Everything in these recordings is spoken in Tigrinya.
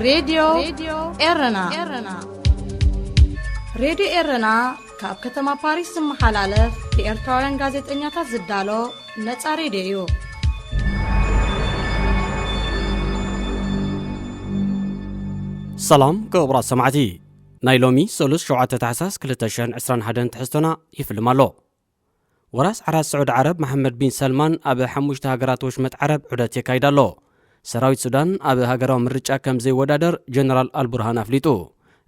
ሬድዮ ኤረና። ሬድዮ ኤረና ካብ ከተማ ፓሪስ ዝመሓላለፍ ብኤርትራውያን ጋዜጠኛታት ዝዳሎ ነጻ ሬድዮ እዩ። ሰላም ክቡራት ሰማዕቲ፣ ናይ ሎሚ ሰሉስ ሸውዓተ ታሕሳስ ክልተ ሽሕን ዕስራን ሓደን ትሕዝቶና ይፍልም ኣሎ። ወራስ ዓራት ስዑድ ዓረብ መሓመድ ቢን ሰልማን ኣብ ሓሙሽተ ሃገራት ወሽመጥ ዓረብ ዑደት የካይድ ኣሎ። ሰራዊት ሱዳን ኣብ ሃገራዊ ምርጫ ከም ዘይወዳደር ጀነራል ኣልቡርሃን ኣፍሊጡ።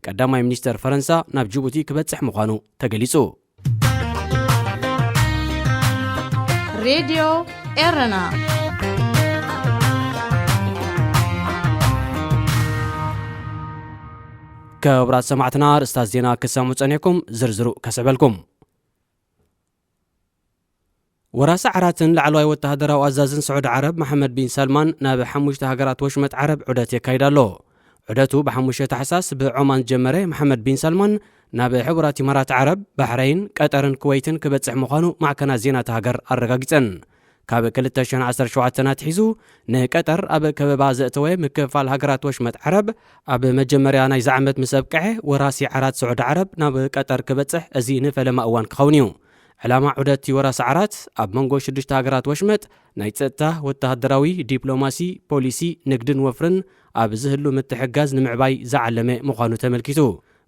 ቀዳማይ ሚኒስተር ፈረንሳ ናብ ጅቡቲ ክበጽሕ ምዃኑ ተገሊጹ። ሬድዮ ኤረና። ክቡራት ሰማዕትና፣ ርእስታት ዜና ክሰምዑ ጸኒሕኩም፣ ዝርዝሩ ከስዕበልኩም። ወራሲ ዓራትን ላዕለዋይ ወተሃደራዊ ኣዛዝን ስዑዲ ዓረብ መሓመድ ቢን ሰልማን ናብ ሓሙሽተ ሃገራት ወሽመጥ ዓረብ ዑደት የካይድ ኣሎ። ዑደቱ ብሓሙሽተ ታሕሳስ ብዖማን ዝጀመረ መሓመድ ቢን ሰልማን ናብ ሕቡራት ኢማራት ዓረብ፣ ባሕረይን፣ ቀጠርን ኩወይትን ክበጽሕ ምዃኑ ማዕከናት ዜና እታ ሃገር ኣረጋጊጸን። ካብ ክልተ ሽሕን ዓሰርተ ሸውዓተን ኣትሒዙ ንቀጠር ኣብ ከበባ ዘእተወ ምክፍፋል ሃገራት ወሽመጥ ዓረብ፣ ኣብ መጀመርያ ናይዚ ዓመት ምስ ኣብቅዐ፣ ወራሲ ዓራት ስዑዲ ዓረብ ናብ ቀጠር ክበጽሕ እዚ ንፈለማ እዋን ክኸውን እዩ። ዕላማ ዑደት ወራሲ ዓራት ኣብ መንጎ ሽዱሽተ ሃገራት ወሽመጥ ናይ ጸጥታ፣ ወተሃደራዊ፣ ዲፕሎማሲ፣ ፖሊሲ፣ ንግድን ወፍርን ኣብ ዝህሉ ምትሕግጋዝ ንምዕባይ ዝዓለመ ምዃኑ ተመልኪቱ።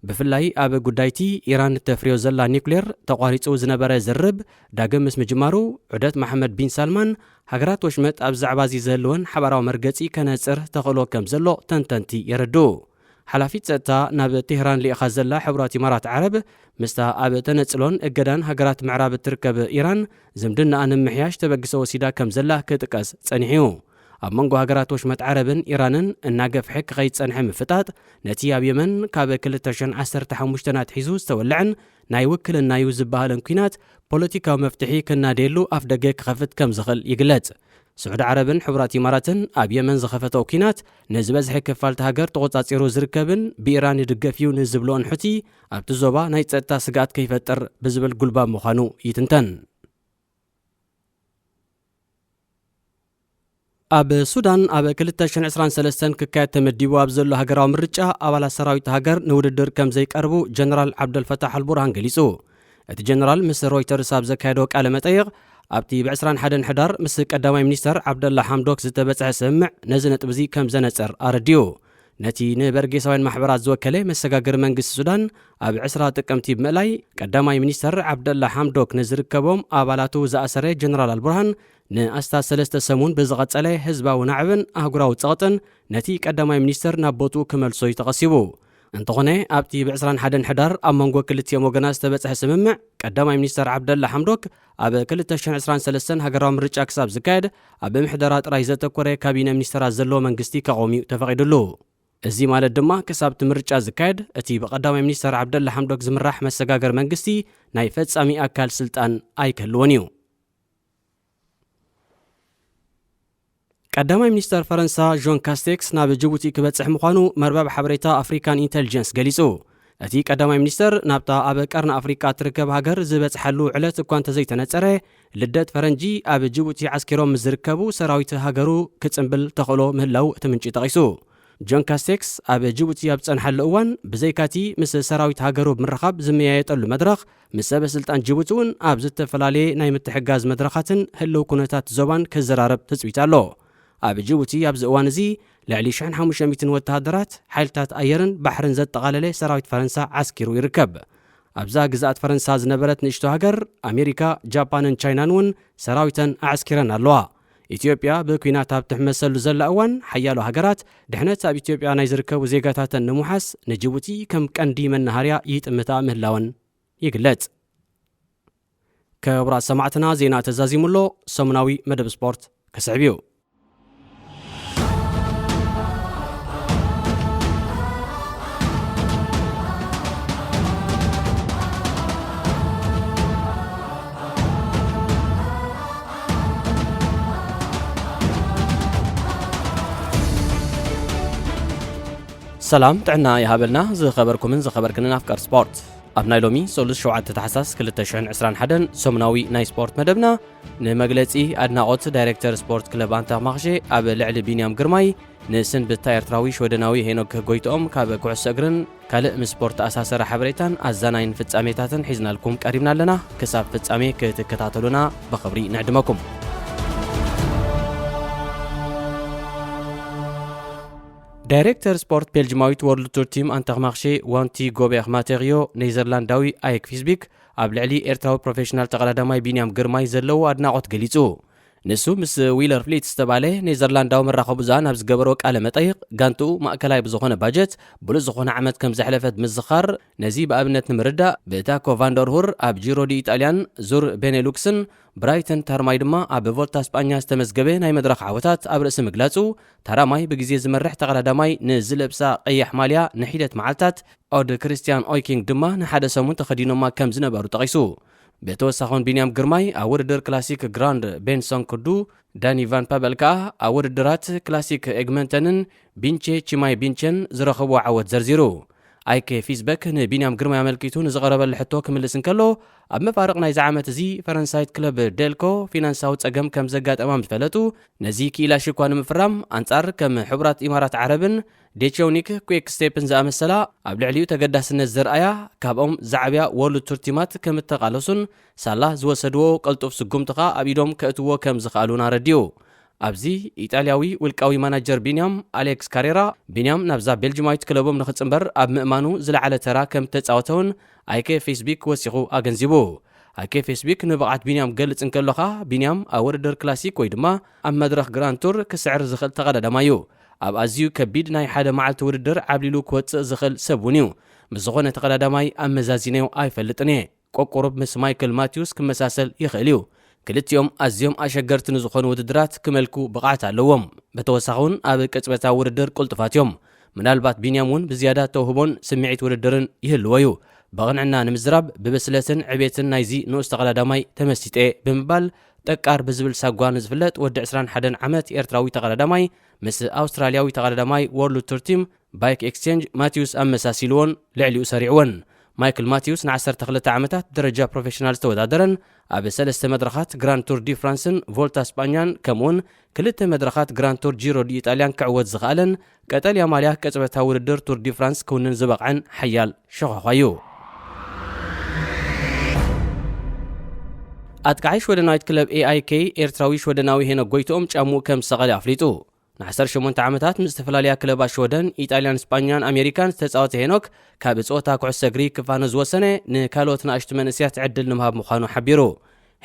ብፍላይ ኣብ ጉዳይቲ ኢራን እተፍርዮ ዘላ ኒውክሌር ተቋሪጹ ዝነበረ ዝርርብ ዳግም ምስ ምጅማሩ፣ ዑደት መሓመድ ቢን ሳልማን ሃገራት ወሽመጥ ኣብዚ ዛዕባ እዚ ዝህልወን ሓባራዊ መርገጺ ከነጽር ተኽእሎ ከም ዘሎ ተንተንቲ የረድኡ። ሓላፊት ጸጥታ ናብ ቴህራን ልኢኻ ዘላ ሕቡራት ኢማራት ዓረብ፣ ምስታ ኣብ ተነጽሎን እገዳን ሃገራት ምዕራብ እትርከብ ኢራን ዝምድናኣ ንምምሕያሽ ተበግሶ ወሲዳ ከም ዘላ ክጥቀስ ጸኒሑ እዩ። ኣብ መንጎ ሃገራት ወሽመጥ ዓረብን ኢራንን እናገፍሐ ክኸይድ ዝጸንሐ ምፍጣጥ፣ ነቲ ኣብ የመን ካብ ክልተ ሽሕን ዓሰርተ ሓሙሽተን ኣትሒዙ ዝተወልዐን ናይ ውክልና እዩ ዝበሃልን ኲናት ፖለቲካዊ መፍትሒ ክናደየሉ ኣፍደገ ክኸፍት ከም ዝኽእል ይግለጽ። ስዑዲ ዓረብን ሕቡራት ኢማራትን ኣብ የመን ዝኸፈተኦ ኲናት፣ ንዝበዝሐ ክፋል እታ ሃገር ተቖጻጺሩ ዝርከብን ብኢራን ይድገፍ እዩ ንዝብልኦን ሑቲ፣ ኣብቲ ዞባ ናይ ጸጥታ ስግኣት ከይፈጥር ብዝብል ጉልባብ ምዃኑ ይትንተን። ኣብ ሱዳን ኣብ ክልተ ሽሕን ዕስራን ሰለስተን ክካየድ ተመዲቡ ኣብ ዘሎ ሃገራዊ ምርጫ፣ ኣባላት ሰራዊት ሃገር ንውድድር ከም ዘይቀርቡ ጀነራል ዓብደልፈታሕ ኣልቡርሃን ገሊጹ። እቲ ጀነራል ምስ ሮይተርስ ኣብ ዘካየዶ ቃለ መጠይቕ፣ ኣብቲ ብዕስራን ሓደን ሕዳር ምስ ቀዳማይ ሚኒስተር ዓብደላ ሓምዶክ ዝተበጽሐ ስምምዕ ነዚ ነጥቢ እዚ ከም ዘነጽር ኣረዲኡ። ነቲ ንበርጌሳውያን ማሕበራት ዝወከለ መሰጋገሪ መንግስቲ ሱዳን፣ ኣብ ዕስራ ጥቅምቲ ብምእላይ፣ ቀዳማይ ሚኒስተር ዓብደላ ሓምዶክ ንዝርከቦም ኣባላቱ ዝኣሰረ ጀነራል ኣልቡርሃን፣ ንኣስታት ሰለስተ ሰሙን ብዝቐጸለ ህዝባዊ ናዕብን ኣህጉራዊ ጸቕጥን፣ ነቲ ቀዳማይ ሚኒስተር ናብ ቦትኡ ክመልሶ እዩ ተቐሲቡ። እንተኾነ፣ ኣብቲ ብዕስራን ሓደን ሕዳር ኣብ መንጎ ክልቲኦም ወገናት ዝተበጽሐ ስምምዕ፣ ቀዳማይ ሚኒስተር ዓብደላ ሓምዶክ ኣብ ክልተ ሽሕን ዕስራን ሰለስተን ሃገራዊ ምርጫ ክሳብ ዝካየድ፣ ኣብ ምሕደራ ጥራይ ዘተኮረ ካቢነ ሚኒስተራት ዘለዎ መንግስቲ ከቐውም እዩ ተፈቒዱሉ። እዚ ማለት ድማ፣ ክሳብ እቲ ምርጫ ዝካየድ፣ እቲ ብቀዳማይ ሚኒስተር ዓብደላ ሓምዶክ ዝምራሕ መሰጋገሪ መንግስቲ ናይ ፈጻሚ ኣካል ስልጣን ኣይክህልዎን እዩ። ቀዳማይ ሚኒስተር ፈረንሳ ዦን ካስቴክስ ናብ ጅቡቲ ክበጽሕ ምዃኑ መርበብ ሓበሬታ ኣፍሪካን ኢንተሊጀንስ ገሊጹ። እቲ ቀዳማይ ሚኒስተር ናብታ ኣብ ቀርኒ ኣፍሪቃ እትርከብ ሃገር ዝበጽሓሉ ዕለት እኳ እንተዘይተነጸረ፣ ልደት ፈረንጂ ኣብ ጅቡቲ ዓስኪሮም ምስ ዝርከቡ ሰራዊት ሃገሩ ክጽንብል ተኽእሎ ምህላው እቲ ምንጪ ጠቒሱ። ጆን ካስቴክስ ኣብ ጅቡቲ ኣብ ዝጸንሓሉ እዋን፣ ብዘይካቲ ምስ ሰራዊት ሃገሩ ብምርኻብ ዝመያየጠሉ መድረኽ፣ ምስ ሰበ ስልጣን ጅቡቲ እውን ኣብ ዝተፈላለየ ናይ ምትሕግጋዝ መድረኻትን ህልው ኩነታት ዞባን ክዘራረብ ትጽቢት ኣሎ። ኣብ ጅቡቲ ኣብዚ እዋን እዚ ልዕሊ ሽሕን ሓሙሽተ ሚእትን ወተሃደራት፣ ሓይልታት ኣየርን ባሕርን ዘጠቓለለ ሰራዊት ፈረንሳ ዓስኪሩ ይርከብ። ኣብዛ ግዝኣት ፈረንሳ ዝነበረት ንእሽቶ ሃገር፣ ኣሜሪካ፣ ጃፓንን ቻይናን እውን ሰራዊተን ኣዕስኪረን ኣለዋ። ኢትዮጵያ ብኲናት ኣብ ትሕመሰሉ ዘላ እዋን፣ ሓያሎ ሃገራት ድሕነት ኣብ ኢትዮጵያ ናይ ዝርከቡ ዜጋታተን ንምውሓስ ንጅቡቲ ከም ቀንዲ መናሃርያ ይጥምታ ምህላወን ይግለጽ። ክቡራት ሰማዕትና፣ ዜና ተዛዚሙ ኣሎ። ሰሙናዊ መደብ ስፖርት ክስዕብ እዩ። ሰላም ጥዕና ይሃበልና፣ ዝኸበርኩምን ዝኸበርክንን ኣፍቀር ስፖርት። ኣብ ናይ ሎሚ ሰሉስ ሸውዓተ ታሕሳስ ክልተ ሽሕን ዕስራን ሓደን ሰሙናዊ ናይ ስፖርት መደብና፣ ንመግለጺ ኣድናቖት ዳይሬክተር ስፖርት ክለብ ኣንታ ማኽሼ ኣብ ልዕሊ ቢንያም ግርማይ፣ ንስንብታ ኤርትራዊ ሽወደናዊ ሄኖክ ጎይትኦም ካብ ኩዕሶ እግርን ካልእ ምስ ስፖርት ተኣሳሰረ ሓበሬታን ኣዛናይን ፍጻሜታትን ሒዝናልኩም ቀሪብና ኣለና። ክሳብ ፍጻሜ ክትከታተሉና ብኽብሪ ንዕድመኩም። ዳይሬክተር ስፖርት ቤልጅማዊት ወርልድ ቱር ቲም ኣንተኽማኽሼ ዋንቲ ጎቤኽ ማቴሪዮ፣ ኔዘርላንዳዊ ኣየክ ፊስቢክ ኣብ ልዕሊ ኤርትራዊ ፕሮፌሽናል ተቐዳዳማይ ቢንያም ግርማይ ዘለዎ ኣድናቖት ገሊጹ። ንሱ ምስ ዊለር ፍሊት ዝተባለ ኔዘርላንዳዊ መራኸቢ ብዙሃን ኣብ ዝገበሮ ቃለ መጠይቕ፣ ጋንትኡ ማእከላይ ብዝኾነ ባጀት ብሉጽ ዝኾነ ዓመት ከም ዘሕለፈት ምዝኻር፣ ነዚ ብኣብነት ንምርዳእ፣ ብታኮ ቫንደርሁር ኣብ ጂሮ ዲ ኢጣልያን ዙር ቤኔሉክስን ብራይተን ታርማይ ድማ ኣብ ቮልታ ስጳኛ ዝተመዝገበ ናይ መድረኽ ዓወታት ኣብ ርእሲ ምግላጹ፣ ታራማይ ብግዜ ዝመርሕ ተቐዳዳማይ ንዝለብሳ ቀያሕ ማልያ ንሒደት መዓልታት፣ ኦድ ክሪስትያን ኦይኪንግ ድማ ንሓደ ሰሙን ተኸዲኖማ ከም ዝነበሩ ጠቒሱ። ብተወሳኺ እውን ቢንያም ግርማይ ኣብ ውድድር ክላሲክ ግራንድ ቤንሶን ክዱ፣ ዳኒ ቫን ፓበል ከኣ ኣብ ውድድራት ክላሲክ ኤግመንተንን ቢንቼ ቺማይ ቢንቼን ዝረኸብዎ ዓወት ዘርዚሩ። ኣይኬ ፊስበክ ንቢንያም ግርማይ ኣመልኪቱ ንዝቐረበሉ ሕቶ ክምልስ እንከሎ፣ ኣብ መፋርቕ ናይዚ ዓመት እዚ ፈረንሳይት ክለብ ዴልኮ ፊናንሳዊ ጸገም ከም ዘጋጠማ ምስ ፈለጡ፣ ነዚ ክኢላ ሽኳ ንምፍራም ኣንጻር ከም ሕቡራት ኢማራት ዓረብን ዴቸውኒክ ኩዌክ ስቴፕን ዝኣመሰላ ኣብ ልዕሊኡ ተገዳስነት ዘርኣያ፣ ካብኦም ዝዓብያ ወርልድ ቱር ቲማት ከም እተቓለሱን ሳላ ዝወሰድዎ ቅልጡፍ ስጉምቲ ኸኣ ኣብ ኢዶም ከእትዎ ከም ዝኸኣሉን ኣረዲኡ። ኣብዚ ኢጣልያዊ ውልቃዊ ማናጀር ቢንያም ኣሌክስ ካሬራ፣ ቢንያም ናብዛ ቤልጅማዊት ክለቦም ንኽጽንበር ኣብ ምእማኑ ዝለዓለ ተራ ከም እተጻወተውን ኣይኬ ፌስቢክ ወሲኹ ኣገንዚቡ። ኣይኬ ፌስቢክ ንብቕዓት ቢንያም ገልጽ እንከሎኻ፣ ቢንያም ኣብ ውድድር ክላሲክ ወይ ድማ ኣብ መድረኽ ግራንድ ቱር ክስዕር ዝኽእል ተቐዳዳማይ እዩ። ኣብ ኣዝዩ ከቢድ ናይ ሓደ መዓልቲ ውድድር ዓብሊሉ ክወጽእ ዝኽእል ሰብ እውን እዩ። ምስ ዝኾነ ተቐዳዳማይ ኣመዛዚነዮ ኣይፈልጥን እየ። ቆቁሩብ ምስ ማይክል ማቲውስ ክመሳሰል ይኽእል እዩ። ክልቲኦም ኣዝዮም ኣሸገርቲ ንዝኾኑ ውድድራት ክመልኩ ብቕዓት ኣለዎም። ብተወሳኺ እውን ኣብ ቅጽበታዊ ውድድር ቅልጡፋት እዮም። ምናልባት ቢንያም እውን ብዝያዳ ተውህቦን ስምዒት ውድድርን ይህልዎ እዩ። ብቕንዕና ንምዝራብ፣ ብብስለትን ዕቤትን ናይዚ ንኡስ ተቐዳዳማይ ተመሲጠ እየ ብምባል ጠቃር ብዝብል ሳጓ ንዝፍለጥ ወዲ ዕስራን ሓደን ዓመት ኤርትራዊ ተቐዳዳማይ ምስ ኣውስትራልያዊ ተቐዳዳማይ ወርልድ ቱር ቲም ባይክ ኤክስቼንጅ ማቲውስ ኣመሳሲልዎን ልዕሊኡ ሰሪዕዎን። ማይክል ማቲውስ ንዓሰርተ ክልተ ዓመታት ደረጃ ፕሮፌሽናል ዝተወዳደረን ኣብ ሰለስተ መድረኻት ግራንድ ቱር ዲ ፍራንስን ቮልታ ስጳኛን ከምኡውን ክልተ መድረኻት ግራንድ ቱር ጂሮ ዲ ኢጣልያን ክዕወት ዝኸኣለን ቀጠልያ ማልያ ቅጽበታዊ ውድድር ቱር ዲ ፍራንስ ክውንን ዝበቕዐን ሓያል ሸኾዃ እዩ። ኣጥቃዓይ ሽወደናዊት ክለብ ኤኣይኬ ኤርትራዊ ሽወደናዊ ሄኖክ ጎይትኦም ጫምኡ ከም ዝሰቐለ ኣፍሊጡ። ንዓሰርተ ሸሞንተ ዓመታት ምስ ዝተፈላለያ ክለባት ሽወደን፣ ኢጣልያን፣ ስጳኛን ኣሜሪካን ዝተጻወተ ሄኖክ፣ ካብ ጸወታ ኩዕሶ እግሪ ክፋኖ ዝወሰነ ንካልኦት ንኣሽቱ መንእሰያት ዕድል ንምሃብ ምዃኑ ሓቢሩ።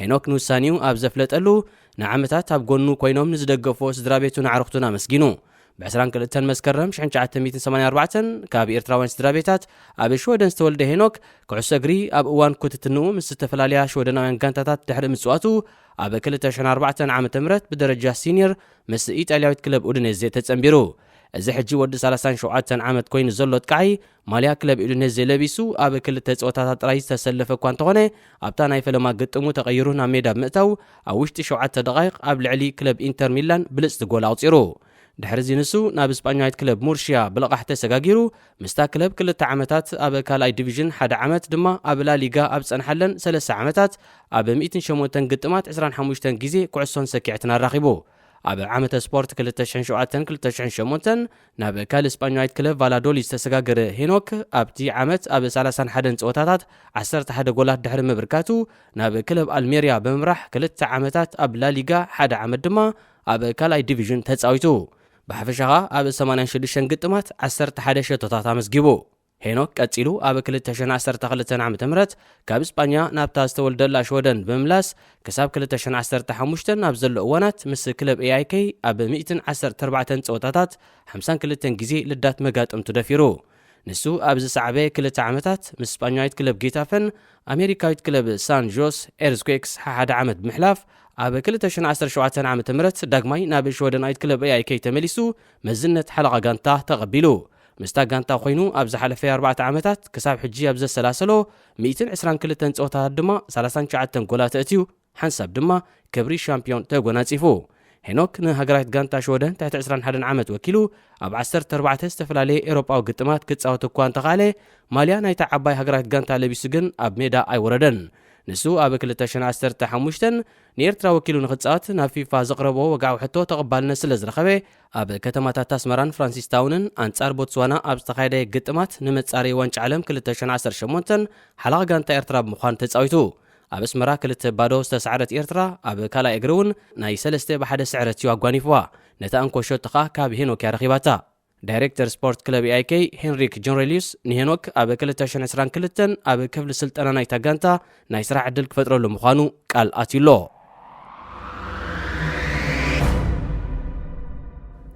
ሄኖክ ንውሳኔኡ ኣብ ዘፍለጠሉ፣ ንዓመታት ኣብ ጎኑ ኮይኖም ንዝደገፍዎ ስድራ ቤቱን ኣዕሩኽቱን ኣመስጊኑ። ብዕስራን ክልተን መስከረም ሽሕን ትሽዓተ ሚእትን ሰማንያን ኣርባዕተን ካብ ኤርትራውያን ስድራ ቤታት ኣብ ሽወደን ዝተወልደ ሄኖክ፣ ኩዕሶ እግሪ ኣብ እዋን ኩትትንኡ ምስ ዝተፈላለያ ሽወደናውያን ጋንታታት ድሕሪ ምጽዋቱ፣ ኣብ ክልተ ሽሕን ኣርባዕተን ዓመተ ምህረት ብደረጃ ሲኒየር ምስ ኢጣልያዊት ክለብ ኡዲኔዜ ተጸንቢሩ። እዚ ሕጂ ወዲ ሰላሳን ሸውዓተን ዓመት ኮይኑ ዘሎ ኣጥቃዓይ፣ ማልያ ክለብ ኡዲኔዜ ለቢሱ ኣብ ክልተ ጸወታታት ጥራይ ዝተሰለፈ እኳ እንተኾነ፣ ኣብታ ናይ ፈለማ ግጥሙ ተቐይሩ ናብ ሜዳ ብምእታው፣ ኣብ ውሽጢ ሸውዓተ ደቓይቕ ኣብ ልዕሊ ክለብ ኢንተር ሚላን ብልጽቲ ጎል ኣቑጺሩ። ድሕሪዚ ንሱ ናብ ስጳኛዊት ክለብ ሙርሽያ ብልቓሕ ተሰጋጊሩ፣ ምስታ ክለብ ክልተ ዓመታት ኣብ ካልኣይ ዲቪዥን፣ ሓደ ዓመት ድማ ኣብ ላሊጋ ኣብ ዝጸንሓለን ሰለስተ ዓመታት ኣብ ሚእትን ሸሞንተን ግጥማት ዕስራን ሓሙሽተን ግዜ ኩዕሶን ሰኪዐትን ኣራኺቡ። ኣብ ዓመተ ስፖርት ክልተ ሽሕን ሸውዓተን ክልተ ሽሕን ሸሞንተን ናብ ካልእ ስጳኛዊት ክለብ ቫላዶሊድ ዝተሰጋገረ ሄኖክ፣ ኣብቲ ዓመት ኣብ ሰላሳን ሓደን ጸወታታት ዓሰርተ ሓደ ጎላት ድሕሪ ምብርካቱ፣ ናብ ክለብ ኣልሜርያ ብምምራሕ ክልተ ዓመታት ኣብ ላሊጋ፣ ሓደ ዓመት ድማ ኣብ ካልኣይ ዲቪዥን ተጻዊቱ። ብሓፈሻ ኸኣ ኣብ ሰማንያን ሽዱሽተን ግጥማት ዓሰርተ ሓደ ሸቶታት ኣመዝጊቡ። ሄኖክ ቀጺሉ ኣብ ክልተ ሽሕን ዓሰርተ ክልተን ዓመተ ምህረት ካብ ስጳኛ ናብታ ዝተወልደላ ሽወደን ብምምላስ፣ ክሳብ ክልተ ሽሕን ዓሰርተ ሓሙሽተን ኣብ ዘሎ እዋናት ምስ ክለብ ኤኣይኬ ኣብ ሚእትን ዓሰርተ ኣርባዕተን ጸወታታት ሓምሳን ክልተን ግዜ ልዳት መጋጥምቱ ደፊሩ። ንሱ ኣብ ዝሰዓበ ክልተ ዓመታት ምስ ስጳኛዊት ክለብ ጌታፈን ኣሜሪካዊት ክለብ ሳን ዦስ ኤርዝኩዌክስ ሓሓደ ዓመት ብምሕላፍ፣ ኣብ ክልተ ሽሕን ዓሰርተ ሸውዓተን ዓመተ ምህረት ዳግማይ ናብ ሽወደናዊት ክለብ ኤኣይኬ ተመሊሱ መዝነት ሓለቓ ጋንታ ተቐቢሉ። ምስታ ጋንታ ኮይኑ ኣብ ዝሓለፈ ኣርባዕተ ዓመታት ክሳብ ሕጂ ኣብ ዘሰላሰሎ ሚእትን ዕስራን ክልተን ጸወታታት ድማ ሰላሳን ትሽዓተን ጎላት ኣእትዩ፣ ሓንሳብ ድማ ክብሪ ሻምፒዮን ተጎናጺፉ። ሄኖክ ንሃገራዊት ጋንታ ሽወደን ትሕቲ ዕስራን ሓደን ዓመት ወኪሉ ኣብ ዓሰርተ ኣርባዕተ ዝተፈላለየ ኤውሮጳዊ ግጥማት ክጻወት እኳ እንተኻእለ፣ ማልያ ናይታ ዓባይ ሃገራዊት ጋንታ ለቢሱ ግን ኣብ ሜዳ ኣይወረደን። ንሱ ኣብ ክልተ ሽሕን ዓሰርተ ሓሙሽተን ንኤርትራ ወኪሉ ንኽጻወት ናብ ፊፋ ዘቕረቦ ወግዓዊ ሕቶ ተቐባልነት ስለ ዝረኸበ፣ ኣብ ከተማታት ኣስመራን ፍራንሲስታውንን ኣንጻር ቦትስዋና ኣብ ዝተኻየደ ግጥማት ንመጻረዪ ዋንጫ ዓለም ክልተ ሽሕን ዓሰርተ ሸሞንተን ሓላቕ ጋንታ ኤርትራ ብምዃን ተጻዊቱ። ኣብ ኣስመራ ክልተ ባዶ ዝተሳዕረት ኤርትራ፣ ኣብ ካልኣይ እግሪ እውን ናይ ሰለስተ ብሓደ ስዕረት እዩ ኣጓኒፍዋ። ነታ እንኮ ሸቶ ከኣ ካብ ሄኖክ እያ ረኺባታ። ዳይሬክተር ስፖርት ክለብ ኤኣይኬ ሄንሪክ ጆንሬልዩስ ንሄኖክ ኣብ ክልተ ሽሕን ዕስራን ክልተን ኣብ ክፍሊ ስልጠና ናይታ ጋንታ ናይ ስራሕ ዕድል ክፈጥረሉ ምዃኑ ቃል ኣትዩ ኣሎ።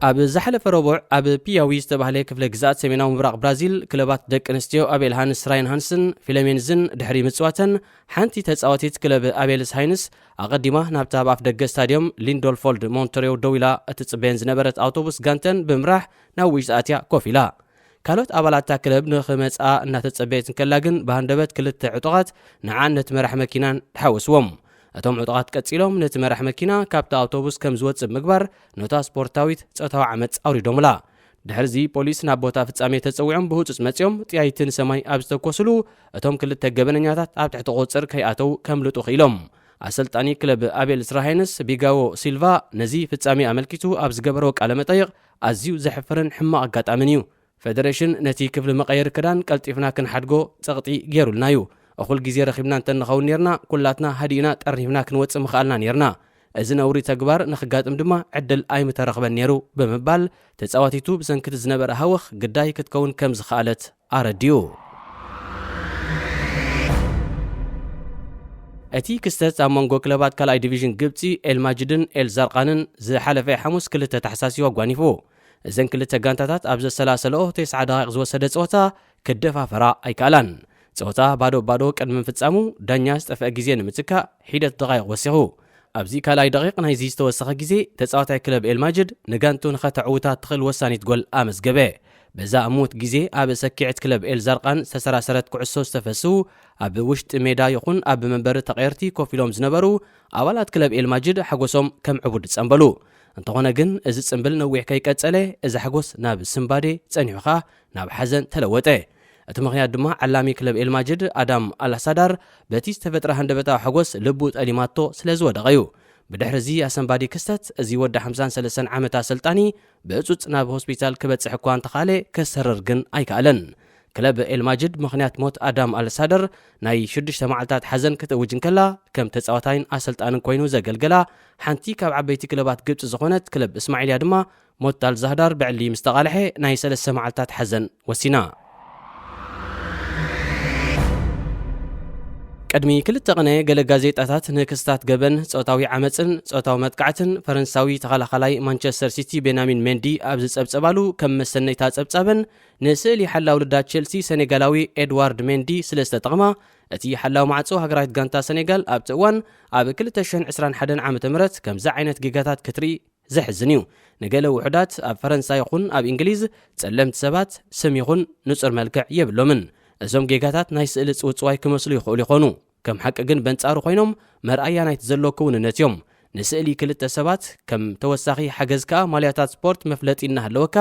ኣብ ዝሓለፈ ረቡዕ ኣብ ፒያዊ ዝተባህለ ክፍለ ግዝኣት ሰሜናዊ ምብራቕ ብራዚል ክለባት ደቂ ኣንስትዮ ኣቤል ሃንስ ራይን ሃንስን ፊሎሜንዝን ድሕሪ ምጽዋተን ሓንቲ ተጻዋቲት ክለብ ኣቤልስ ሃይንስ ኣቐዲማ ናብታ ኣብ ኣፍ ደገ ስታድዮም ሊንዶልፎልድ ሞንተሬው ደው ኢላ እትጽበየን ዝነበረት ኣውቶቡስ ጋንተን ብምራሕ ናብ ውሽጢ ኣትያ ኮፍ ኢላ። ካልኦት ኣባላት እታ ክለብ ንኽመጽኣ እናተጸበየት እንከላ ግን ብሃንደበት ክልተ ዕጡቓት ንዓን ነቲ መራሕ መኪናን ተሓወስዎም። እቶም ዕጡቓት ቀጺሎም ነቲ መራሕ መኪና ካብታ ኣውቶቡስ ከም ዝወጽእ ብምግባር ነታ ስፖርታዊት ጾታዊ ዓመጽ ኣውሪዶምላ። ድሕርዚ ፖሊስ ናብ ቦታ ፍጻሜ ተጸዊዖም ብህጹጽ መጺኦም ጥያይቲ ንሰማይ ኣብ ዝተኮስሉ እቶም ክልተ ገበነኛታት ኣብ ትሕቲ ቁጽር ከይኣተው ከምልጡ ክኢሎም። ኣሰልጣኒ ክለብ ኣቤል ስራሃይንስ ቢጋዎ ሲልቫ ነዚ ፍጻሜ ኣመልኪቱ ኣብ ዝገበሮ ቃለ መጠይቕ ኣዝዩ ዘሕፍርን ሕማቕ ኣጋጣምን እዩ። ፈደሬሽን ነቲ ክፍሊ መቐየሪ ክዳን ቀልጢፍና ክንሓድጎ ጸቕጢ ገይሩልና እዩ። እኹል ግዜ ረኺብና እንተንኸውን ኔርና ኩላትና ሃዲእና ጠርኒፍና ክንወጽእ ምኽኣልና ኔርና። እዚ ነውሪ ተግባር ንኽጋጥም ድማ ዕድል ኣይምተረኽበን ኔሩ ብምባል ተጻዋቲቱ ብሰንክቲ ዝነበረ ሃወኽ ግዳይ ክትከውን ከም ዝኸኣለት ኣረዲኡ። እቲ ክስተት ኣብ መንጎ ክለባት ካልኣይ ዲቪዥን ግብጺ ኤልማጅድን ኤልዛርቃንን ዝሓለፈ ሓሙስ ክልተ ታሕሳስ እዩ ኣጓኒፉ። እዘን ክልተ ጋንታታት ኣብ ዘሰላሰለኦ ተስዓ ደቂቕ ዝወሰደ ጸወታ ክደፋፈራ ኣይከኣላን። ጸወታ ባዶ ባዶ ቅድሚ ምፍጻሙ ዳኛ ዝጠፍአ ግዜ ንምትካእ ሒደት ደቓይቕ ወሲኹ። ኣብዚ ካልኣይ ደቂቕ ናይዚ ዝተወሰኸ ግዜ ተጻዋታይ ክለብ ኤልማጅድ ንጋንቱ ንኸተዕውታ ትኽእል ወሳኒት ጎል ኣመዝገበ። በዛ እሙት ግዜ ኣብ ሰኪዐት ክለብ ኤልዛርቃን ዝተሰራሰረት ኩዕሶ ዝተፈስዉ ኣብ ውሽጢ ሜዳ ይኹን ኣብ መንበሪ ተቐየርቲ ኮፍ ኢሎም ዝነበሩ ኣባላት ክለብ ኤልማጅድ ሓጎሶም ከም ዕቡድ ጸንበሉ። እንተኾነ ግን እዚ ጽምብል ነዊሕ ከይቀጸለ እዚ ሓጎስ ናብ ስምባዴ ጸኒሑ ኸኣ ናብ ሓዘን ተለወጠ። እቲ ምኽንያት ድማ ዓላሚ ክለብ ኤልማጅድ ኣዳም ኣልሳዳር በቲ ዝተፈጥረ ሃንደበታዊ ሓጎስ ልቡ ጠሊማቶ ስለ ዝወደቐ እዩ። ብድሕሪ እዚ ኣሰንባዲ ክስተት እዚ ወዲ ሓምሳን ሰለስተን ዓመት ኣሰልጣኒ ብእጹጽ ናብ ሆስፒታል ክበጽሕ እኳ እንተኻለ ከሰርር ግን ኣይከኣለን። ክለብ ኤልማጅድ ምኽንያት ሞት ኣዳም ኣልሳደር ናይ ሽዱሽተ መዓልታት ሓዘን ክትእውጅ እንከላ፣ ከም ተጻዋታይን ኣሰልጣንን ኮይኑ ዘገልገላ ሓንቲ ካብ ዓበይቲ ክለባት ግብጺ ዝኾነት ክለብ እስማዒልያ ድማ ሞት ኣልዛህዳር ብዕሊ ምስ ተቓልሐ ናይ ሰለስተ መዓልታት ሓዘን ወሲና። ቅድሚ ክልተ ቅነ ገለ ጋዜጣታት ንክስታት ገበን፣ ጾታዊ ዓመጽን ጾታዊ መጥቃዕትን ፈረንሳዊ ተኸላኻላይ ማንቸስተር ሲቲ ቤንያሚን ሜንዲ ኣብ ዝጸብጸባሉ ከም መሰነይታ ጸብጻበን ንስእሊ ሓላው ልዳት ቸልሲ ሰኔጋላዊ ኤድዋርድ ሜንዲ ስለ ዝተጠቕማ፣ እቲ ሓላው ማዕጾ ሃገራዊት ጋንታ ሰኔጋል ኣብቲ እዋን ኣብ ክልተ ሽሕን ዕስራን ሓደን ዓመተ ምህረት ከምዚ ዓይነት ጌጋታት ክትርኢ ዘሕዝን እዩ። ንገለ ውሑዳት ኣብ ፈረንሳ ይኹን ኣብ እንግሊዝ ጸለምቲ ሰባት ስም ይኹን ንጹር መልክዕ የብሎምን። እዞም ጌጋታት ናይ ስእሊ ጽውጽዋይ ክመስሉ ይኽእሉ ይኾኑ። ከም ሓቂ ግን በንጻሩ ኮይኖም መርኣያ ናይቲ ዘሎ ክውንነት እዮም። ንስእሊ ክልተ ሰባት ከም ተወሳኺ ሓገዝ ከኣ ማልያታት ስፖርት መፍለጢ እናሃለወካ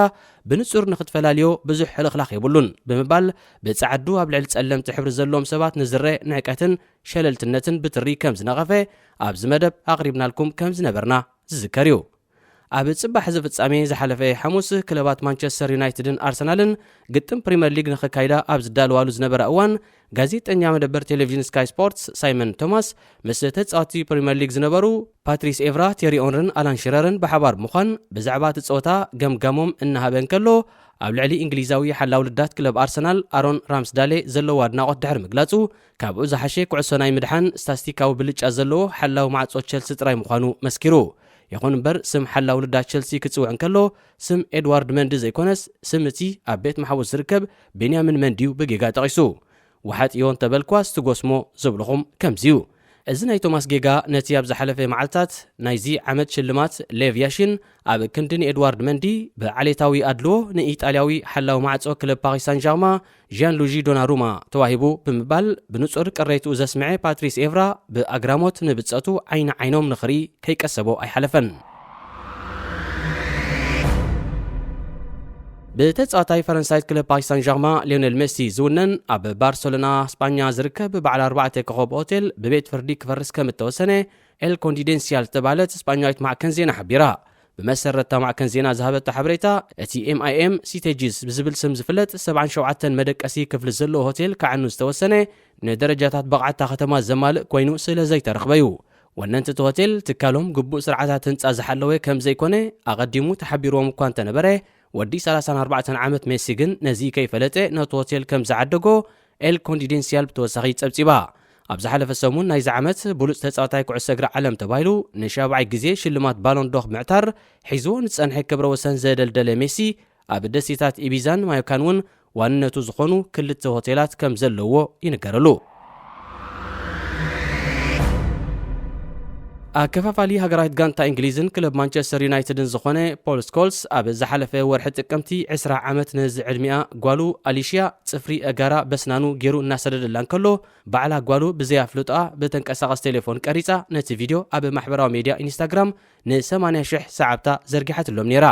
ብንጹር ንኽትፈላልዮ ብዙሕ ሕልኽላኽ የብሉን ብምባል ብጻዕዱ ኣብ ልዕሊ ጸለምቲ ሕብሪ ዘለዎም ሰባት ንዝረ ንዕቀትን ሸለልትነትን ብትሪ ከም ዝነቐፈ ኣብዚ መደብ ኣቕሪብናልኩም ከም ዝነበርና ዝዝከር እዩ። ኣብ ጽባሕ እዚ ፍጻሜ ዝሓለፈ ሓሙስ ክለባት ማንቸስተር ዩናይትድን ኣርሰናልን ግጥም ፕሪምየር ሊግ ንኽካይዳ ኣብ ዝዳለዋሉ ዝነበራ እዋን፣ ጋዜጠኛ መደበር ቴሌቪዥን ስካይ ስፖርትስ ሳይመን ቶማስ ምስ ተጻወቲ ፕሪምየር ሊግ ዝነበሩ ፓትሪስ ኤቭራ፣ ቴሪ ኦንርን ኣላን ሽረርን ብሓባር ብምዃን ብዛዕባ እቲ ጸወታ ገምጋሞም እናሃበ እንከሎ፣ ኣብ ልዕሊ እንግሊዛዊ ሓላው ልዳት ክለብ ኣርሰናል ኣሮን ራምስዳሌ ዘለዎ ኣድናቖት ድሕሪ ምግላጹ፣ ካብኡ ዝሓሸ ኩዕሶ ናይ ምድሓን ስታስቲካዊ ብልጫ ዘለዎ ሓላው ማዕጾ ቸልሲ ጥራይ ምዃኑ መስኪሩ። ይኹን እምበር፣ ስም ሓላው ልዳት ቸልሲ ክጽውዕ እንከሎ፣ ስም ኤድዋርድ መንዲ ዘይኮነስ፣ ስም እቲ ኣብ ቤት ማሕቡስ ዝርከብ ቤንያሚን መንዲዩ ብጌጋ ጠቒሱ። ወሓጥዮ እንተበልኳስ ትጎስሞ ዝብልኹም ከምዚዩ። እዚ ናይ ቶማስ ጌጋ ነቲ ኣብ ዝሓለፈ መዓልታት ናይዚ ዓመት ሽልማት ሌቭ ያሺን ኣብ ክንዲ ንኤድዋርድ መንዲ ብዓሌታዊ ኣድልዎ ንኢጣልያዊ ሓላው ማዕጾ ክለብ ፓሪስ ሳን ዣርማ ዣን ሉጂ ዶናሩማ ተዋሂቡ ብምባል ብንጹር ቅሬትኡ ዘስምዐ ፓትሪስ ኤቭራ ብኣግራሞት ንብጸቱ ዓይኒ ዓይኖም ንኽርኢ ከይቀሰቦ ኣይሓለፈን። ብተጻዋታይ ፈረንሳይት ክለብ ፓሪስ ሳን ጀርማ ሊዮኔል ሜሲ ዝውነን ኣብ ባርሰሎና ስጳኛ ዝርከብ በዓል ኣርባዕተ ኮኸብ ሆቴል ብቤት ፍርዲ ክፈርስ ከም እተወሰነ ኤል ኮንፊደንሲያል ዝተባህለት ስጳኛዊት ማዕከን ዜና ሓቢራ። ብመሰረት እታ ማዕከን ዜና ዝሃበቶ ሓበሬታ፣ እቲ ኤምኣይኤም ሲቴጂስ ብዝብል ስም ዝፍለጥ ሰብዓን ሸውዓተን መደቀሲ ክፍሊ ዘለዎ ሆቴል ክዓኑ ዝተወሰነ ንደረጃታት ብቕዓት እታ ከተማ ዘማልእ ኮይኑ ስለ ዘይተረኽበ እዩ። ወነንቲ እቲ ሆቴል ትካሎም ግቡእ ስርዓታት ህንጻ ዝሓለወ ከም ዘይኮነ ኣቐዲሙ ተሓቢርዎም እኳ እንተነበረ፣ ወዲ ሰላሳን ኣርባዕተን ዓመት ሜሲ ግን ነዚ ከይፈለጠ ነቲ ሆቴል ከም ዝዓደጎ ኤል ኮንፊደንሲያል ብተወሳኺ ጸብጺባ። ኣብ ዝሓለፈ ሰሙን ናይዚ ዓመት ብሉጽ ተጻዋታይ ኩዕሶ እግሪ ዓለም ተባሂሉ ንሻብዓይ ግዜ ሽልማት ባሎን ዶር ምዕታር ሒዝዎ ንጸንሐ ክብረ ወሰን ዘደልደለ ሜሲ፣ ኣብ ደሴታት ኢቢዛን ማዮካን እውን ዋንነቱ ዝኾኑ ክልተ ሆቴላት ከም ዘለዎ ይንገረሉ። ኣከፋፋሊ ሃገራዊት ጋንታ እንግሊዝን ክለብ ማንቸስተር ዩናይትድን ዝኾነ ፖል ስኮልስ ኣብ ዝሓለፈ ወርሒ ጥቅምቲ ዕስራ ዓመት ንዝዕድሚኣ ጓሉ ኣሊሽያ ጽፍሪ ኣጋራ በስናኑ ገይሩ እናሰደደላ እንከሎ፣ ባዕላ ጓሉ ብዘይ ኣፍልጦኣ ብተንቀሳቐስ ቴሌፎን ቀሪጻ ነቲ ቪድዮ ኣብ ማሕበራዊ ሜድያ ኢንስታግራም ን ሰማንያ ሽሕ ሰዓብታ ዘርጊሓትሎም ነይራ።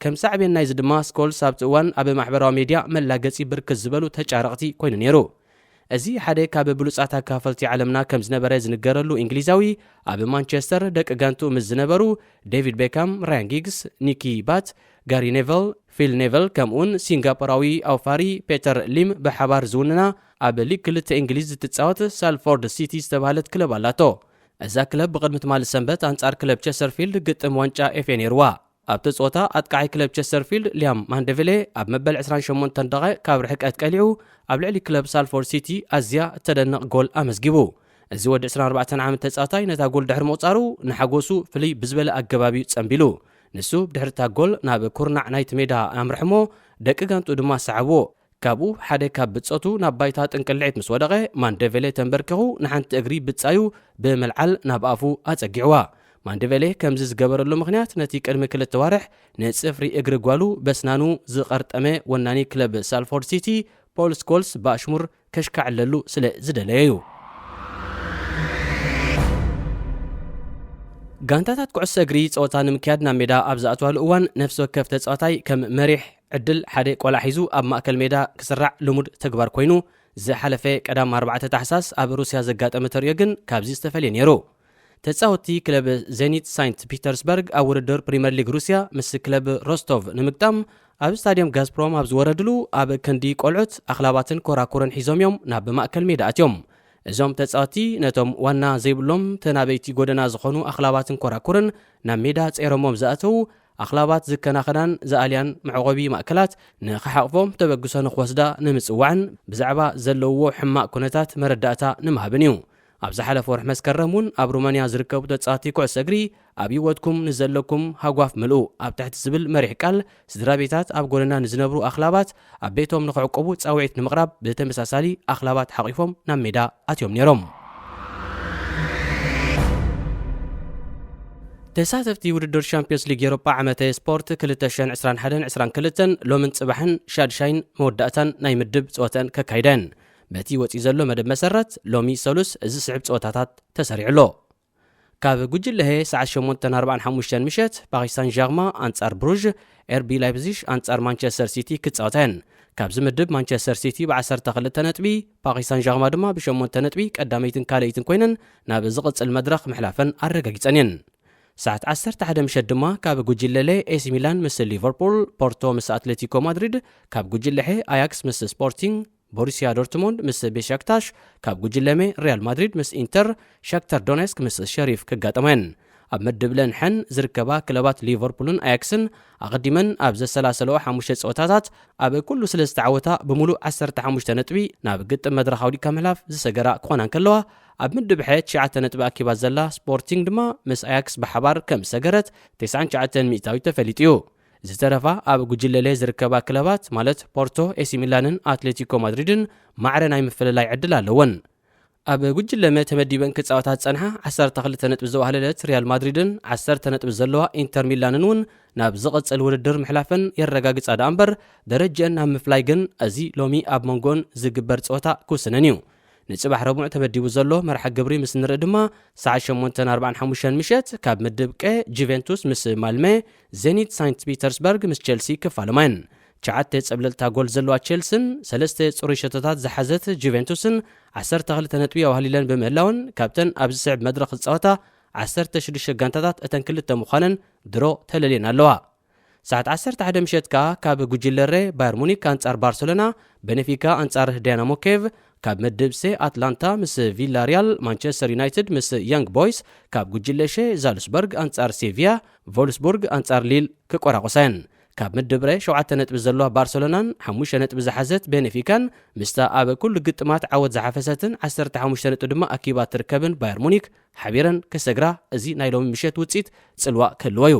ከም ሳዕቤን ናይዚ ድማ ስኮልስ ኣብቲ እዋን ኣብ ማሕበራዊ ሜድያ መላገጺ ብርክት ዝበሉ ተጫረቕቲ ኮይኑ ነይሩ። እዚ ሓደ ካብ ብሉጻት ኣካፈልቲ ዓለምና ከም ዝነበረ ዝንገረሉ እንግሊዛዊ፣ ኣብ ማንቸስተር ደቂ ጋንቱ ምስ ዝነበሩ ዴቪድ ቤካም፣ ራያን ጊግስ፣ ኒኪ ባት፣ ጋሪ ኔቨል፣ ፊል ኔቨል ከምኡውን ሲንጋፖራዊ ኣውፋሪ ፔተር ሊም ብሓባር ዝውንና ኣብ ሊግ ክልተ እንግሊዝ እትጻወት ሳልፎርድ ሲቲ ዝተባህለት ክለብ ኣላቶ። እዛ ክለብ ብቕድሚ ትማሊ ሰንበት ኣንጻር ክለብ ቸስተርፊልድ ግጥም ዋንጫ ኤፍኤ ነይርዋ። ኣብቲ ጸወታ ኣጥቃዓይ ክለብ ቸስተርፊልድ ሊያም ማንደቬሌ ኣብ መበል ዕስራን ሸሞንተን ደቓይቕ ካብ ርሕቀት ቀሊዑ ኣብ ልዕሊ ክለብ ሳልፎርድ ሲቲ ኣዝያ እተደንቕ ጎል ኣመዝጊቡ። እዚ ወዲ ዕስራን ኣርባዕተን ዓመት ተጻዋታይ ነታ ጎል ድሕሪ ምቑጻሩ ንሓጎሱ ፍልይ ብዝበለ ኣገባብ እዩ ጸንቢሉ። ንሱ ብድሕሪ እታ ጎል ናብ ኩርናዕ ናይቲ ሜዳ ኣምርሕሞ ደቂ ጋንቱ ድማ ሰዓብዎ። ካብኡ ሓደ ካብ ብጾቱ ናብ ባይታ ጥንቅልዒት ምስ ወደቐ ማንደቬሌ ተንበርኪኹ ንሓንቲ እግሪ ብጻዩ ብምልዓል ናብ ኣፉ ኣጸጊዕዋ። ማንደቬሌ ከምዚ ዝገበረሉ ምኽንያት ነቲ ቅድሚ ክልተ ዋርሕ ንጽፍሪ እግሪ ጓሉ በስናኑ ዝቐርጠመ ወናኒ ክለብ ሳልፎርድ ሲቲ ፖል ስኮልስ ብኣሽሙር ከሽካዕለሉ ስለ ዝደለየ እዩ። ጋንታታት ኩዕሶ እግሪ ጸወታ ንምክያድ ናብ ሜዳ ኣብ ዝኣትዋሉ እዋን ነፍሲ ወከፍ ተጻዋታይ ከም መሪሕ ዕድል ሓደ ቆልዓ ሒዙ ኣብ ማእከል ሜዳ ክስራዕ ልሙድ ተግባር ኮይኑ፣ ዝሓለፈ ቀዳም ኣርባዕተ ታሕሳስ ኣብ ሩስያ ዘጋጠመ ተርእዮ ግን ካብዚ ዝተፈልየ ነይሩ። ተጻወትቲ ክለብ ዜኒት ሳይንት ፒተርስበርግ ኣብ ውድድር ፕሪምየር ሊግ ሩስያ ምስ ክለብ ሮስቶቭ ንምግጣም ኣብ ስታድየም ጋዝፕሮም ኣብ ዝወረድሉ ኣብ ክንዲ ቆልዑት ኣኽላባትን ኮራኩርን ሒዞም እዮም ናብ ማእከል ሜዳ ኣትዮም። እዞም ተጻወትቲ ነቶም ዋና ዘይብሎም ተናበይቲ ጎደና ዝኾኑ ኣኽላባትን ኮራኩርን ናብ ሜዳ ጸይሮሞም ዝኣተዉ ኣኽላባት ዝከናኸናን ዝኣልያን መዕቆቢ ማእከላት ንኽሓቕፎም ተበግሶ ንኽወስዳ ንምጽዋዕን ብዛዕባ ዘለውዎ ሕማቕ ኩነታት መረዳእታ ንምሃብን እዩ። ኣብ ዝሓለፈ ወርሒ መስከረም እውን ኣብ ሩማንያ ዝርከቡ ተጻወትቲ ኩዕሶ እግሪ ኣብ ህይወትኩም ንዘለኩም ሃጓፍ ምልኡ ኣብ ትሕቲ ዝብል መሪሕ ቃል ስድራ ቤታት ኣብ ጎደና ንዝነብሩ ኣኽላባት ኣብ ቤቶም ንኽዕቆቡ ጻውዒት ንምቕራብ ብተመሳሳሊ ኣኽላባት ሓቒፎም ናብ ሜዳ ኣትዮም ነይሮም። ተሳተፍቲ ውድድር ሻምፒዮንስ ሊግ ኤውሮጳ ዓመተ ስፖርት ክልተ ሽሕን ዕስራን ሓደን ዕስራን ክልተን ሎምን ጽባሕን ሻድሻይን መወዳእታን ናይ ምድብ ጸወተን ከካይደን። በቲ ወጺኡ ዘሎ መደብ መሰረት ሎሚ ሰሉስ እዚ ስዕብ ጸወታታት ተሰሪዑ ኣሎ። ካብ ጉጅለ ሀ ሰዓት ሸሞንተን ኣርባዓን ሓሙሽተን ምሸት ፓሪስ ሳን ጀርማ ኣንጻር ብሩዥ፣ ኤርቢ ላይፕዚሽ ኣንጻር ማንቸስተር ሲቲ ክጻወታ እየን። ካብዚ ምድብ ማንቸስተር ሲቲ ብዓሰርተ ክልተ ነጥቢ፣ ፓሪስ ሳን ጀርማ ድማ ብሸሞንተ ነጥቢ ቀዳመይትን ካልኣይትን ኮይነን ናብ ዝቕጽል መድረኽ ምሕላፈን ኣረጋጊጸን እየን። ሰዓት ዓሰርተ ሓደ ምሸት ድማ ካብ ጉጅለ ለ ኤሲ ሚላን ምስ ሊቨርፑል፣ ፖርቶ ምስ ኣትሌቲኮ ማድሪድ፣ ካብ ጉጅለ ሐ ኣያክስ ምስ ስፖርቲንግ፣ ቦሩሲያ ዶርትሙንድ ምስ ቤሻክታሽ፣ ካብ ጉጅለ ሜ ሪያል ማድሪድ ምስ ኢንተር፣ ሻክተር ዶኔስክ ምስ ሸሪፍ ክጋጠማ እየን። ኣብ ምድብ ለን ሐን ዝርከባ ክለባት ሊቨርፑልን ኣያክስን ኣቐዲመን ኣብ ዘሰላሰለኦ ሓሙሽተ ጸወታታት ኣብ ኩሉ ስለ ዝተዓወታ ብምሉእ ዓሰርተ ሓሙሽተ ነጥቢ ናብ ግጥም መድረኽ ኣውዲቕካ ምሕላፍ ዝሰገራ ክኾና እንከለዋ፣ ኣብ ምድብ ሐ ትሽዓተ ነጥቢ ኣኪባ ዘላ ስፖርቲንግ ድማ ምስ ኣያክስ ብሓባር ከም ዝሰገረት ተስዓን ትሽዓተን ሚእታዊት ተፈሊጡ እዩ። ዝተረፋ ኣብ ጉጅለ ለ ዝርከባ ክለባት ማለት ፖርቶ፣ ኤሲ ሚላንን ኣትሌቲኮ ማድሪድን ማዕረ ናይ ምፍልላይ ዕድል ኣለወን። ኣብ ጉጅለ መ ተመዲበን ክጻወታ ዝጸንሓ ዓሰርተ ክልተ ነጥቢ ዘዋህለለት ሪያል ማድሪድን ዓሰርተ ነጥቢ ዘለዋ ኢንተር ሚላንን እውን ናብ ዝቕጽል ውድድር ምሕላፈን የረጋግጻ ደኣ እምበር፣ ደረጅአን ናብ ምፍላይ ግን እዚ ሎሚ ኣብ መንጎን ዝግበር ጸወታ ክውስነን እዩ። ንጽባሕ ረቡዕ ተመዲቡ ዘሎ መርሓ ግብሪ ምስ ንርኢ ድማ፣ ሰዓት ሸሞንተን ኣርባዓን ሓሙሽተን ምሸት ካብ ምድብ ቀ ጁቬንቱስ ምስ ማልመ፣ ዜኒት ሳንት ፒተርስበርግ ምስ ቸልሲ ክፋለማ እየን። ትሽዓተ ጸብለልታ ጎል ዘለዋ ቸልስን ሰለስተ ጽሩይ ሸቶታት ዝሓዘት ጁቬንቱስን ዓሰርተ ክልተ ነጥቢ ኣዋህሊለን ብምህላውን፣ ካብተን ኣብዚ ስዕብ መድረኽ ዝጻወታ ዓሰርተ ሽዱሽተ ጋንታታት እተን ክልተ ምዃነን ድሮ ተለልየን ኣለዋ። ሰዓት ዓሰርተ ሓደ ምሸት ከኣ ካብ ጉጅለ ሬ፣ ባየር ሙኒክ ኣንጻር ባርሰሎና፣ ቤኔፊካ ኣንጻር ዳይናሞ ኬቭ፣ ካብ ምድብ ሴ ኣትላንታ ምስ ቪላሪያል፣ ማንቸስተር ዩናይትድ ምስ ያንግ ቦይስ፣ ካብ ጉጅለ ሸ ዛልስበርግ ኣንጻር ሴቪያ፣ ቮልስቡርግ ኣንጻር ሊል ክቆራቆሳ እየን። ካብ ምድብ ረ ሸውዓተ ነጥቢ ዘለዋ ባርሰሎናን ሓሙሽተ ነጥቢ ዝሓዘት ቤኔፊካን ምስታ ኣብ ኩሉ ግጥማት ዓወት ዝሓፈሰትን ዓሰርተ ሓሙሽተ ነጥቢ ድማ ኣኪባ ትርከብን ባየር ሙኒክ ሓቢረን ክሰግራ፣ እዚ ናይ ሎሚ ምሸት ውጽኢት ጽልዋ ክህልዎ እዩ።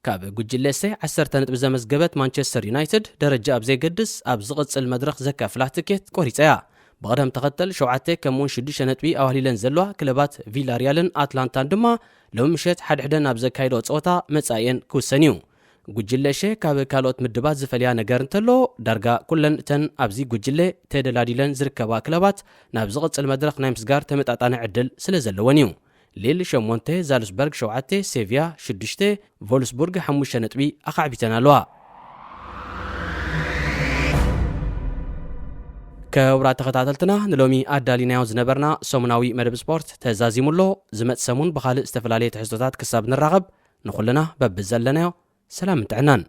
ካብ ጉጅለ ሰ ዓሰርተ ነጥቢ ዘመዝገበት ማንቸስተር ዩናይትድ ደረጃ ኣብ ዘይገድስ ኣብ ዝቕጽል መድረኽ ዘካፍላ ትኬት ቆሪጻ እያ። ብቕደም ተኸተል ሸውዓተ ከምኡውን ሽዱሽተ ነጥቢ ኣዋህሊለን ዘለዋ ክለባት ቪላሪያልን ኣትላንታን ድማ ሎሚ ምሸት ሓድሕደን ኣብ ዘካይዶ ጸወታ መጻኢየን ክውሰን እዩ። ጉጅለ ሸ ካብ ካልኦት ምድባት ዝፈልያ ነገር እንተሎ፣ ዳርጋ ኩለን እተን ኣብዚ ጉጅለ ተደላዲለን ዝርከባ ክለባት ናብ ዝቕጽል መድረኽ ናይ ምስጋር ተመጣጣኒ ዕድል ስለ ዘለወን እዩ። ሊል ሸሞንተ፣ ዛልስበርግ ሸውዓተ፣ ሴቪያ ሽዱሽተ፣ ቮልስቡርግ ሓሙሽተ ነጥቢ ኣኻዕቢተን ኣለዋ። ክቡራት ተኸታተልትና፣ ንሎሚ ኣዳሊናዮ ዝነበርና ሰሙናዊ መደብ ስፖርት ተዛዚሙ ኣሎ። ዝመጽእ ሰሙን ብኻልእ ዝተፈላለየ ትሕዝቶታት ክሳብ ንራኸብ፣ ንኹልና በብዘለናዮ ሰላምን ጥዕናን።